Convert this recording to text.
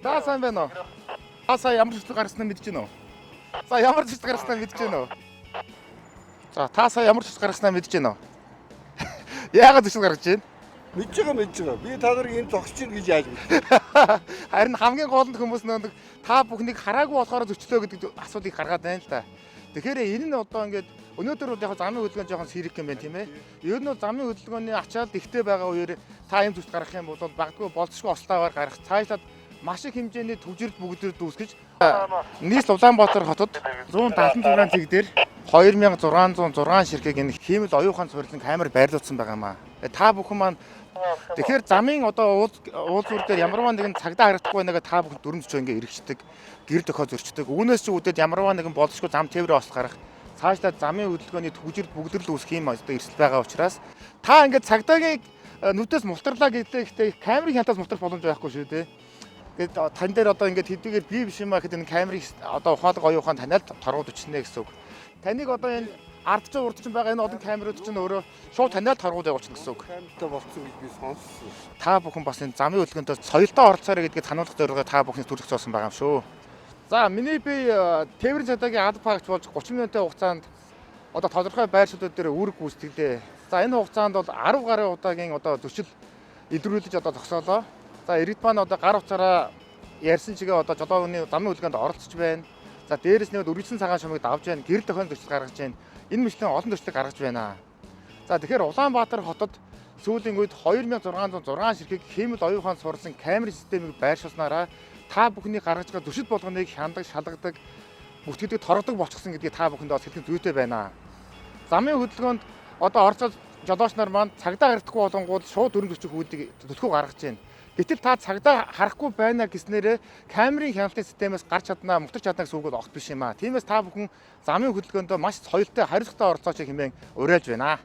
Та сайн байна уу? Та сая ямар зөрчил гаргаснаа мэдэж байна уу? За, ямар зөрчил гаргаснаа мэдэж байна уу? За, та сая ямар зөрчил гаргаснаа мэдэж байна уу? Яагаад зөрчил гаргаж байна? Мэдж байгаа, мэдж байгаа. Би та нарыг энэ зогсож ийн гэж яаж мэдэх вэ? Харин хамгийн гол нь хүмүүс нэг та бүхнийг хараагүй болохоор зөрчлөө гэдэг асуудлыг гаргаад байна л да. Тэгэхээр энэ нь одоо ингээд өнөөдөр бол яг замын хөдөлгөөн жоохон сэрэг юм байна, тийм ээ. Ер нь бол замын хөдөлгөөний ачаалал ихтэй байгаа үеэр та юм зөрчил гаргах юм бол магадгүй болцсохгүй ослоогоор гарах. Цаашлаад маш их хэмжээний түгжрэл бүгдээр үүсгэж, нийслэл Улаанбаатар хотод 176 цэг дээр 2606 ширхэг энэ хиймэл оюухан суурилан камер байрлуулсан байгаа маа. Та бүхэн маань тэгэхээр замын одоо уулзуур дээр ямарваа нэгэн цагдаа харагдахгүй байна гэ та бүхэн дүрм зөрчөө ингээ эргэждэг, гэр дохио зөрчдөг. Үүнээс ч үүдээд ямарваа нэгэн болцсохгүй зам тээврээ осол гарах, цаашлаад замын хөдөлгөөний түгжрэл бүгдрэл үүсэх юм одоо эрсдэл байгаа учраас та ингээд цагдаагийн нүдээс мултарлаа гэлээ, гэхдээ камерын хяналтаас мултрах боломж байхгүй шүү дээ. Тэгээд тань дээр одоо ингээд хэдийгээр би биш юм а гэхэд энэ камерыг одоо ухаалаг оюун ухаан таниад торгууд өчнө гэсэн үг. Таныг одоо энэ ард чинь урд чинь байгаа энэ олон камерууд чинь өөрөө шууд таниад торгууд явуулчихна гэсэн үг. Камертай болцсон гэж би сонссон. Та бүхэн бас энэ замын хөдөлгөөнтэй соёлтой оролцоорой гэдгийг сануулгах зорилгоор та бүхний төрөх зоосон байгаа юм шүү. За, миний би тээврийн цагдаагийн алба паагч болж 30 минутын хугацаанд одоо тодорхой байршуулууд дээр үүрэг гүйцэтгэлээ. За, энэ хугацаанд бол 10 гаруй удаагийн одоо зөрчил илрүүлж одоо зогсоолоо. За, иргэд маань одоо гар утсаараа ярьсан чигээ одоо жолооны замын хөдөлгөөнд оролцож байна. За, дээрэс нь үргэлжлэн цагаан шумыг давж байна. Гэрэл дохион зөрчил гаргаж байна. Энэ мэтлэн олон зөрчил гаргаж байна. За, тэгэхээр Улаанбаатар хотод сүүлийн үед 2606 ширхэг хиймэл оюун ухаан суурилсан камер системийг байршуулснараа та бүхний гаргаж байгаа зөрчил болгоныг хяндаг, шалгадаг, бүртгэдэг, торгодог болчихсон гэдгийг та бүхэнд бас хэлэх зүйтэй байна. Замын хөдөлгөөнд одоо орцоод жолооч нар маань цагдаа харагдахгүй болонгууд шууд өрөм зөрчих үүдийг төлхөө гаргаж байна. Гэтэл та цагдаа харахгүй байна гэснээрээ камерын хяналтын системээс гарч чаднаа, мутарч чадна гэсэн үг бол огт биш юм аа. Тиймээс та бүхэн замын хөдөлгөөндөө маш соёлтой, хариуцлагатай оролцооч хэмээн уриалж байна.